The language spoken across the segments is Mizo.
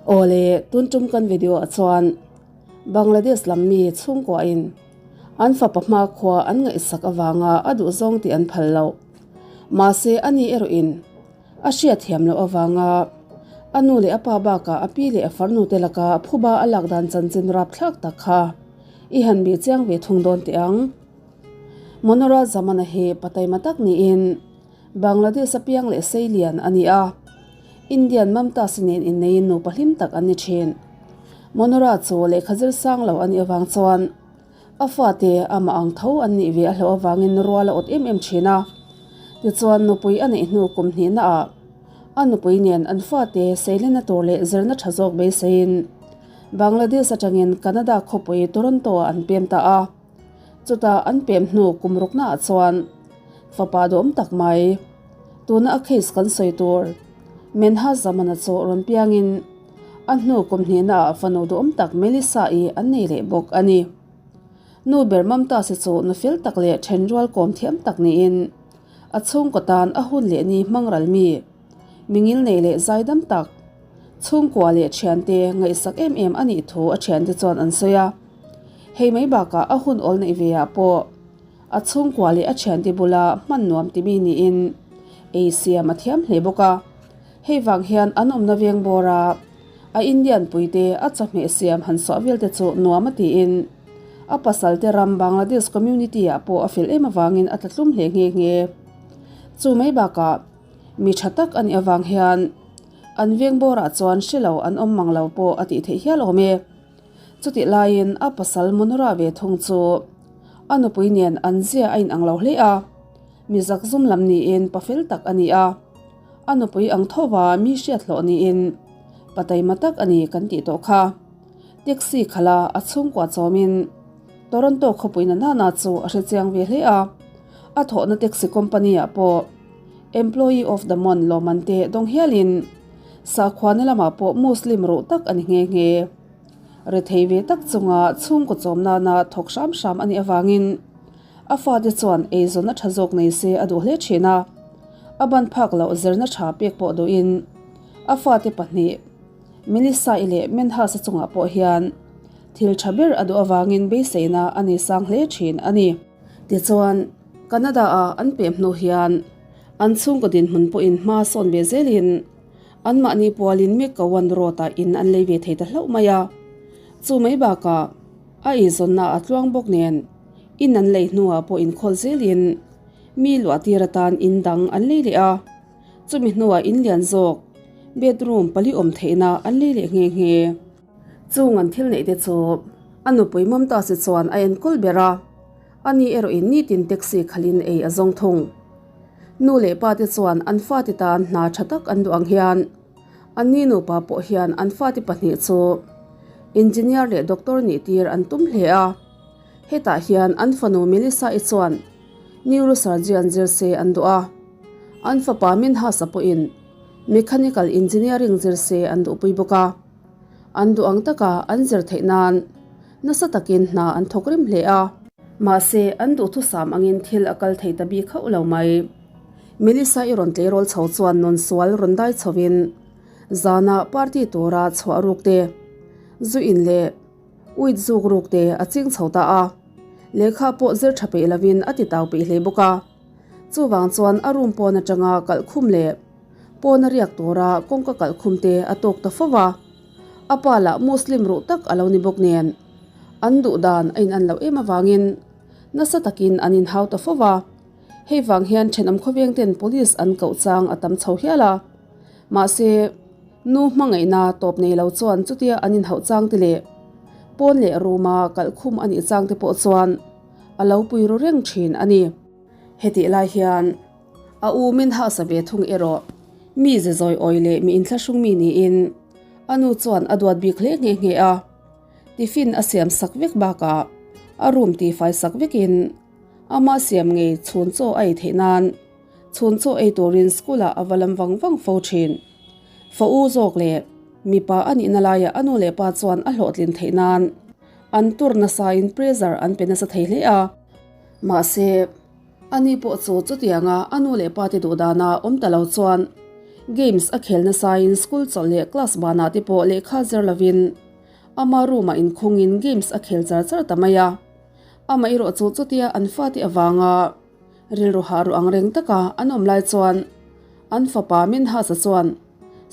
Awle, tun tum kan video ah chuan Bangladesh lam mi chhungkua in an fapa hmakhua an ngaihsak avanga a duhzawng tih an phal loh. Mahse ani erawh in a hriatthiam loh avanga a nu leh a pa bakah a pi leh a farnu te laka phuba a lak dan chanchin rapthlak tak kha i han bih chiang ve thung dawn teh ang. Monora Zamana hi pa taima tak niin Bangladesh a piang leh sei lian a ni a, Indian Mamta si nen inneiin nupa hlim tak an ni thin. Monora chu lehkha zir sang lo a nih avang chuan A fate amah ang tho an nih ve a hlauh avangin rual a awt em em thin a. Tichuan nupui a neih hnu kum hnihna ah a nupui nen an fate seilena tur leh zirna tha zawk beiseiin Bangladesh atangin Canada khawpui Toronto ah an pem ta a. Chutah an pem hnu kum rukna ah chuan fapa duhawm tak mai tuna a case kan sawi tur Menhaz Zamana chu rawn piangin A hnu kum hnihna ah fanu duhawm tak Melissa-i an nei leh bawk a ni. Nu ber Mamta si chu nu fel tak leh then rual kawm thiam tak niin a chhungkaw tan a hun leh ni hmang ral mi, mingil nei leh zaidam tak, chhungkua leh thiante ngaihsak em em a nih thu a thiante chuan an sawi a. Hei mai bakah a hun awl neih ve ah pawh a chhungkua leh a thiante bula hman nuam timi niin ei siam a thiam hle bawk a. Hei vang hian an awmna veng bawra a Indian puite a chawhmeh siam han suah vel te chu nuam a tiin a pasal te ram Bangladesh community ah pawh a fel em avangin a tlatlum hle nghe nghe. Chu mai bakah mi tha tak a nih avang hian an veng bawrah chuan hre lo an awm mang lo pawh a tih theih hial awm e. Chutih laiin a pasal Monora ve thung chu a nupui nen an zia a inang lo hle a, mi zakzum lam niin pa fel tak a ni a. A nupui ang tho va mi hriat hlawh niin pa taima tak a ni kan tih tawh kha. Taxi khala a chhungkua chawmin Toronto khawpui na nana chu a hre chiang ve hle a. A thawhna taxi company ah pawh Employee of the Month lawmman te dawng hialin sakhuana lamah pawh Muslim ruh tak a ni nghe nghe. Rethei ve tak chunga chhungkaw chawm nana thawk hram hram a nih avangin A fate chuan eizawnna tha zawk nei se a duh hle thin a, a ban phak loh zirna tha pek pawh duhin a fate pahnih Melissa-i leh Menhas-a chungah pawh hian thil tha ber a duh avangin beiseina a nei sang hle thin a ni. Tichuan, Canada-a an pem hnu hian an chhungkaw dinhmun pawhin hma sawn ve zelin anmahni pualin Mekkawan Road-ah in an lei ve thei ta hlauh mai a. Chu mai bakah a eizawnna a tluang bawk nen In an lei hnuah pawh inkhawl zelin mi luah tir atan in dang an lei leh a, chumi hnuah in lian zawk bedroom pali awm theihna an lei leh nghe nghe. Chung an thil neih te chu a nupui Mamtasi chuan a enkawl ber a, ani erawhin nitin taxi khalhin ei a zawng thung. Nu leh pa te chuan an fate tan hna tha tak an duh ang hian Anni nupa pawh hian an fate pahnih chu engineer leh doctor nih tir an tum hle a. Hetah hian an fanu Melissa-i chuan neurosurgeon zir se an duh a, an fapa Minhas-a pawhin mechanical engineering zir se an duhpui bawk a. An duh ang taka an zir theih nan nasa takin hna an thawk rim hle a. Mahse, an duhthusam angin thil a kal thei ta bik hauh lo mai. Melissa-i rawn tleirawl chho chuan nawn sual rawn dai chhovin zanah party tura chhuah ruk te, zu in leh Uit zuk ruk te a ching chho ta a, lehkha pawh zir tha peih lovin a ti tau peih hle bawk a. Chuvang chuan a room pawn atanga kalh khum leh pawn a riak tura kawngka kalh khum te a tawk ta fo va. A pa lah Muslim ruh tak a lo ni bawk nen an duh dan a in an loh em avangin nasa takin an inhau ta fo va. Hei vang hian thenawm khawveng ten police an koh chang a tam chho hial a. Mahse. Nu hmangaihna tawp nei lo chuan chutia an inhauh chang te leh pawn leh room-a kalh khum a nih chang te pawh chuan a lo pui ru reng thin a ni. Hetih lai hian a u min hausa ve thung erawh mi ze zawi awi leh mi inthlahrung mi niin a nu chuan a duat bik hle nghe nghe a. Tiffin a siam sak vek bakah a room tifai sak vekin ama siam ngei chhun chaw a ei theih nan Chhun chaw ei turin school ah a va lam vang vang fo thin. Fa u zawk leh mipa a nihna laiah a nu leh pa chuan a hlawhtlin theih nan an tur nasain pressure an pe nasa thei hle a. Mahse, ani pawh chu chutianga a nu leh pa te duh dana awm ta lo chuan Games a khel nasain school chawlh leh class banah te pawh lehkha zir lovin ama room ah inkhungin games a khel char char ta mai a. Amaherawh chu chutia an fate avanga rilru hah ruh ang reng taka an awm lai chuan an fapa Minhas-a chuan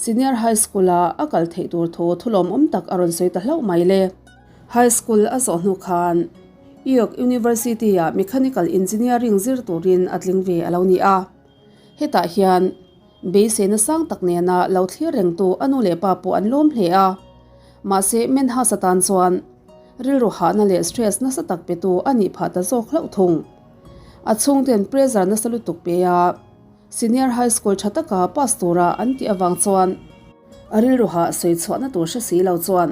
Senior High School-a a kal theih tur thu thulawmawm tak a rawn sawi ta hlauh mai le. High School a zawh hnu khan York University-ah Mechanical Engineering zir turin a tling ve a lo ni a. Hetah hian beiseina sang tak nena lo thlir rengtu a nu leh pa pawh an lawm hle a. Mahse, Menhas atan chuan rilru hahna leh stress nasa tak petu a nih phah ta zawk hlauh thung. A chhungten pressure nasa lutuk pe a, Senior High School tha taka pass tura an tih avang chuan a rilru hah sawi chhuahna tur hre si lo chuan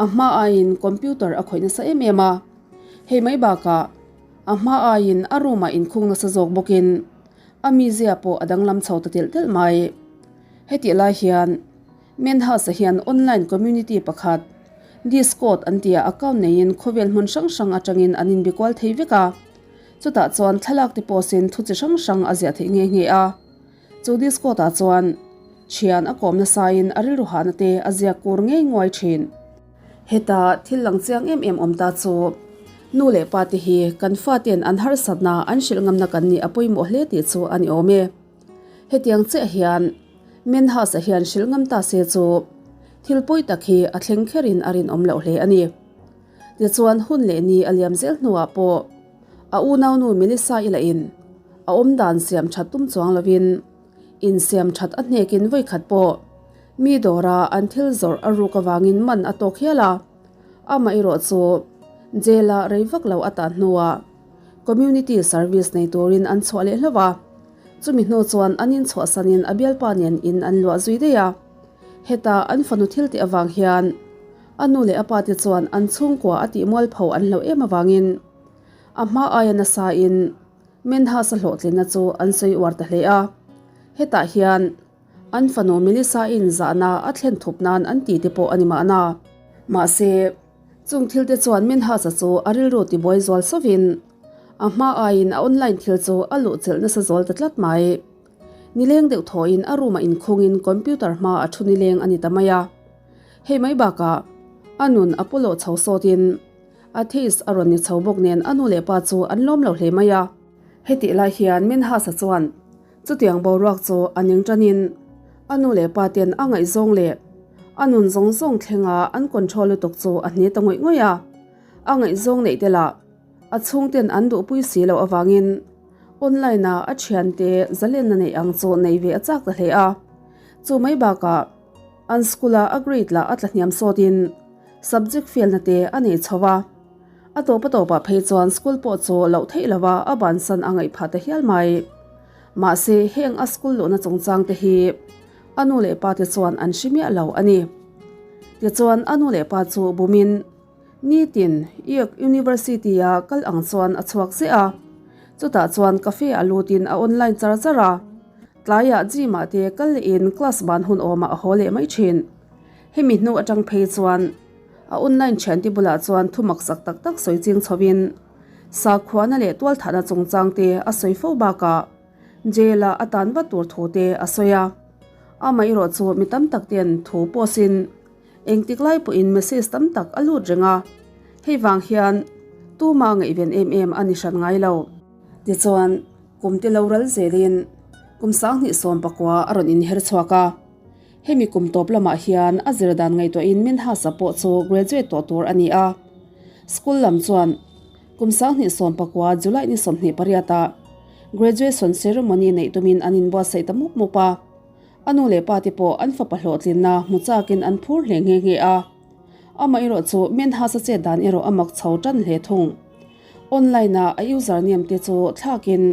a hma aiin computer a khawih nasa em em a. Hei mai bakah a hma aiin a room ah inkhung nasa zawk bawkin a mizia pawh a danglam chho ta telh telh mai. Hetih lai hian Menhas-a hian online community pakhat Discord an tih ah account neiin khawvel hmun hrang hrang atangin an inbikual thei vek a. Chutah chuan thlalak te pawhin thu chi hrang hrang a ziah theih nghe nghe a. Chu Discord ah chuan thian a kawm nasain a rilru hahna te a ziak kur ngei nguai thin. Heta thil lang chiang em em awm ta chu nu leh pa te hi kan faten an harsatna an hrilh ngamna kan nih a pawimawh hle tih chu a ni awm e. Hetiang chiah hian Menhas-a hian hrilh ngam ta se chu thil pawi tak hi a thleng kherin a rinawm loh hle a ni. Tichuan hun leh ni a liam zel hnuah pawh a unaunu Melissa-i lahin a awmdan siam that tum chuang lovin insiam that a hnekin vawikhat pawh mi dawra an thil zawrh a ruk avangin man a tawk hial a, amaherawh chu jail-ah rei vak lo a tan hnuah community service nei turin an chhuah leh hlauh a, chumi hnu chuan an inchhuahsanin a bialpa nen in an luah zui daih a, heta an fanu thil tih avang hian A nu leh a pa te chuan an chhungkua a tih mualpho an hlauh em avangin a hma aia nasa in Menhas a hlawhtlinna chu an sawi uar ta hle a. Hetah hian an fanu Melissa in zahna a thlen thup nan an ti te pawh a ni mahna. Mahse, chung thil te chuan Menhas-a chu a rilru tibuai zual sovin a hma aiin a online thil chu a luhchilh nasa zual ta tlat mai. Nileng deuh thawhin a room-ah inkhungin computer hma a thu nileng a ni ta mai a. Hei mai bakah a nun a pawlawh chho sawtin a theist a rawn ni chho bawk nen a nu leh pa chu an lawm lo hle mai a. Hetih lai hian Minhas-a chuan chutiang boruak chu a ning tanin a nu leh pa ten a ngaihzawng leh a nun zawng zawng thlenga an control lutuk chu a hne ta ngawih ngawih a. A ngaihzawng neih te lah a chhungten an duhpui si loh avangin online-a a thiante zalenna neih ang chu nei ve a chak ta hle a. Chu mai bakah An school-a a grade lah a tla hniam sawtin subject fail-na te a nei chho a. A tawp a tawpah phei chuan school pawh chu loh theih lova a bansan a ngaih phah ta hial mai. Mahse, heng a school luhna chungchang te hi a nu leh pa te chuan an hre miah lo a ni. Tichuan, a nu leh pa chu bumin nitin York University-a kal ang chuan a chhuak zeh a. Chutah chuan cafe a lutin a online char char a. Tlaiah gym ah te kal lehin class ban hun awmah a haw leh mai thin. Hemi hnu atang phei chuan a online thiante bulah chuan thu maksak tak tak sawi ching chhovin sakhuana leh tualthahna chungchang te a sawi fo bakah jail ah a tan vat tur thu te a sawi a. Amaherawh chu mi tam tak ten thu post in engtik lai pawhin message tam tak a lut reng a, hei vang hian tuma ngaihven em em a ni hran ngai lo. Tichuan, kum te lo ral zelin kum 2019 a rawn inher chhuak a. Hemi kum tawp lamah hian a zir dan ngaihtuahin Minhas-a pawh chu graduate tawh tur a ni a. School lam chuan kum 2019 July ni 28 ah graduation ceremony neih tumin an inbuatsaih ta mup mup a. A nu leh pa te pawh an fapa hlawhtlinna hmu chakin an phur hle nghe nghe a. Amaherawh chu Minhas-a chet dan erawh a mak chho tan hle thung. Online a a username te chu thlakin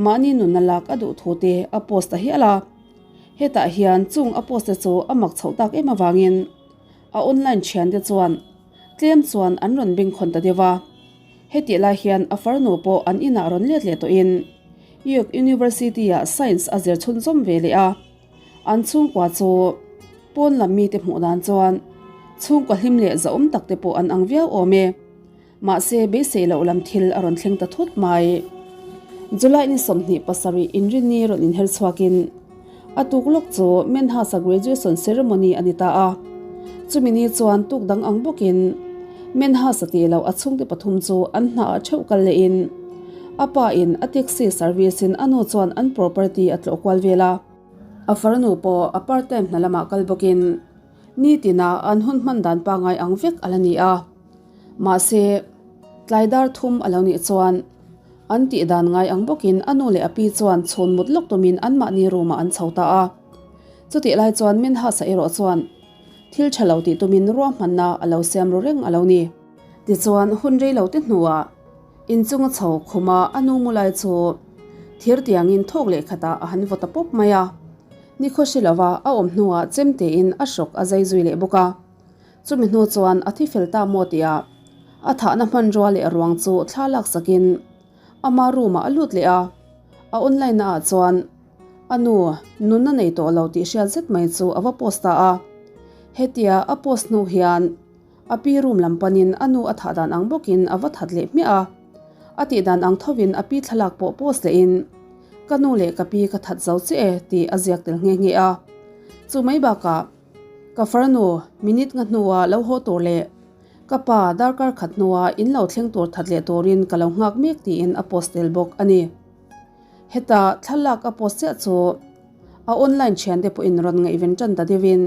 mahni nunna lak a duh thu te a post ta hial a. Hetah hian chung a post te chu a mak chhoh tak em avangin a online thian te chuan tlem chuan an rawn bengkhawn ta deuh a. Hetih lai hian a farnu pawh an inah rawn let leh tawhin York University ah Science a zir chhunzawm ve leh a. An chhungkua chu pawn lam mite hmuh dan chuan chhungkua hlim leh zahawm tak te pawh an ang viau awm e. Mahse, beisei loh lam thil a rawn thleng ta thut mai. July ni 27 inrinni rawn inher chhuakin A tuk lawk chu Menhasa graduation ceremony a ni ta a. Chumi ni chuan tuk dang ang bawkin Menhasa tih loh a chhungte pathum chu an hna ah theuh kal leh in a pa in a taxi service in a nu chuan an property a tlawh kual vel a. A farnu pawh a part time hna lamah kal bawkin nitina an hun hman dan pangngai ang vek a la ni a. Mahse, tlai dar thum a lo nih chuan an tih dan ngai ang bawkin a nu leh a pi chuan chhun mut lawk tumin anmahni room ah an chho ta a. Chutih lai chuan Minhasa erawh chuan thil tha lo tih tumin ruahmanna a lo siam ru reng a lo ni. Tichuan hun rei lo te hnuah inchunga chho khuma a nu mu lai chu thir tiangin thawk leh khatah a han vaw ta pawp mai a. Nikhaw hre lova a awm hnuah chem tein a hrawk a zai zui leh bawk a. Chumi hnu chuan a thi fel ta maw tia a thahna hmanrua leh ruang chu thla laksakin ama room ah a lut leh a, a online na ah chuan a nu nunna nei tawh lo tih hriat zet mai chu a va post ta a. Hetia a post hnu hian a pi room lam panin a nu a thah dan ang bawkin a va that leh hmiah a, a tih dan ang thovin a pi thlalak pawh post lehin ka nu leh ka pi ka that zo chiah e tih a ziak tel nghe nghe a. Chu mai bakah Ka farnu, minute nga hnua lo haw tur leh ka pa darkar khat hnua in lo thleng tur that leh turin ka lo nghak mek tiin a post tel bawk a ni. Heta thlalak a post chiah chu a online thiante pawhin rawn ngaihven tan ta deuhin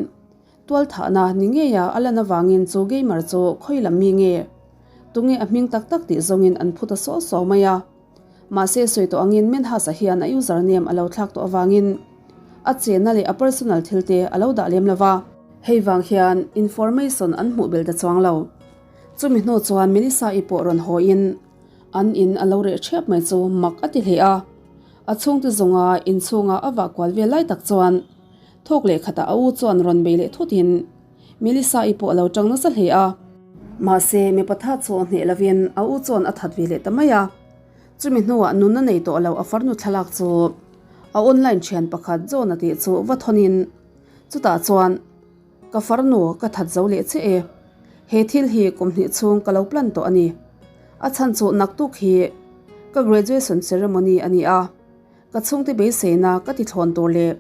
tualthahna ni ngeia a lan avangin chu gamer chu khawi lam mi nge tunge a hming tak tak tih zawngin an phu ta saw saw mai a. Mahse sawi tawh angin Menhasa hian a username a lo thlak tawh avangin a chenna leh a personal thil te a lo dah lem lo va. Hei vang hian information an hmuh bel ta chuang lo. Chumi hnu chuan Melissa-i pawh rawn haw in an in a lo reh ṭhiap mai chu mak a ti hle a. A chhungte zawnga inchhunga a vah kual vel lai tak chuan thawk leh khatah a u chuan rawn bei leh thut in Melissa-i pawh a lo ṭang nasa hle a. Mahse mipa tha chu hneh lovin a u chuan a that ve leh ta mai a. Chumi hnuah nunna nei tawh lo a farnu thlalak chu a online thian pakhat John a tih chu va thawnin chutah chuan Ka farnu ka that zo leh che e. He thil hi kum hnih chhung ka lo plan tawh a ni. A chhan chu naktuk hi ka graduation ceremony a ni a. Ka chhungte beiseina ka ti thlawn tur leh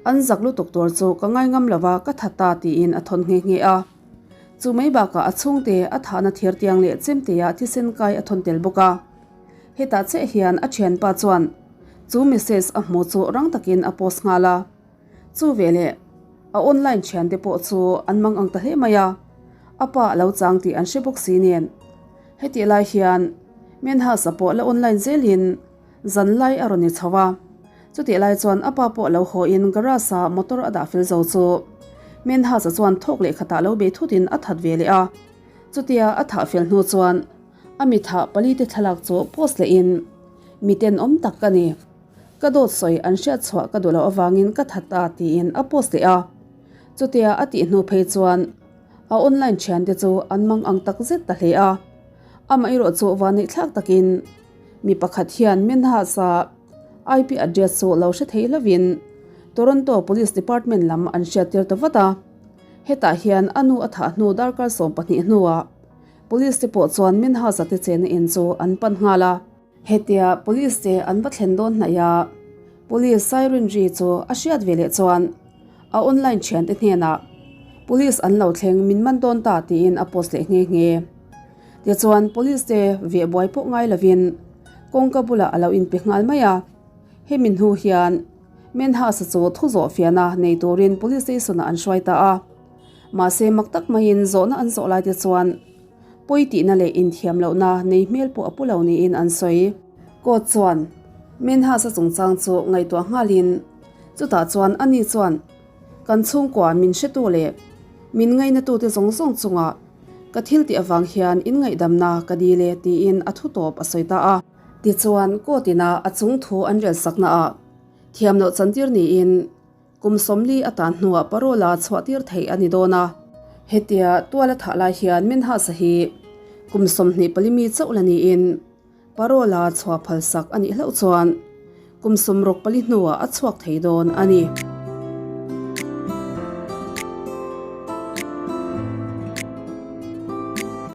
an zak lutuk tur chu ka ngai ngam lova ka tha ta tiin a thawn nghe nghe a. Chu mai bakah a chhungte a thahna thir tiang leh chemtea thisen kai a thawn tel bawk a. Hetah chiah hian a thianpa chuan chu message a hmu chu rang takin a post nghal a. Chu veleh a online thiante pawh chu an mang ang ta hle mai a, a pa a lo chang tih an hre bawk si nen. Hetih lai hian Menhasa pawh la online zelin Zan lai a rawn i chho a, chutih lai chuan a pa pawh lo haw in garage ah motor a dah fel zo chu Menhasa chuan thawk leh khatah lo bei thut in a that ve leh a, chutia a thah fel hnu chuan a mi thah pali te thlalak chu post leh in mi tenawm tak ka ni, ka dawt sawi an hriat chhuah ka duh loh avangin ka that a tiin a post leh a, chutia a tih hnu phei chuan a online thian te chu an mang ang tak zet ta hle a, amaherawh chu vanneih thlak takin. Mi pakhat hian Minhas-a IP address chu lo hre thei lovin Toronto Police Department lam an hriattir ta vat a. Hetah hian a nu a thah hnu darkar 12 hnuah Police te pawh chuan Minhas-a te chenna in chu an pan nghal a. Hetia Police te an va thlen dawn hnaih a, Police siren ri chu a hriat ve leh chuan a online thiante hnenah Police an lo thleng min man dawn ta tiin a post leh nghe nghe. Tichuan police te veh buai pawh ngai lovin kawngka bulah a lo inpe nghal mai a. Hemi hnu hian Menhasa chu thu zawh fiahna nei turin police station ah an hruai ta a. Mahse mak tak maiin zawhna an zawh lai te chuan pawi tihna leh inthiam lohna nei hmel pawh a pu lo niin an sawi. Court chuan Menhasa chungchang chu ngaihtuah nghalin chutah chuan ani chuan kan chhungkua min hretu leh min ngainatute zawng zawng chungah Ka thil tih avang hian in ngaihdamna ka dil e tiin a thu tawp a sawi ta a. Tichuan, court ina a chung thu an rel sakna ah thiam loh chantir niin kum 40 atan hnuah parole a chhuahtir theih a ni dawn a. Hetia tual a thah lai hian Minhasa hi kum 24 mi chauh la niin parole a chhuah phalsak a nih hlauh chuan kum 64 hnuah a chhuak thei dawn a ni.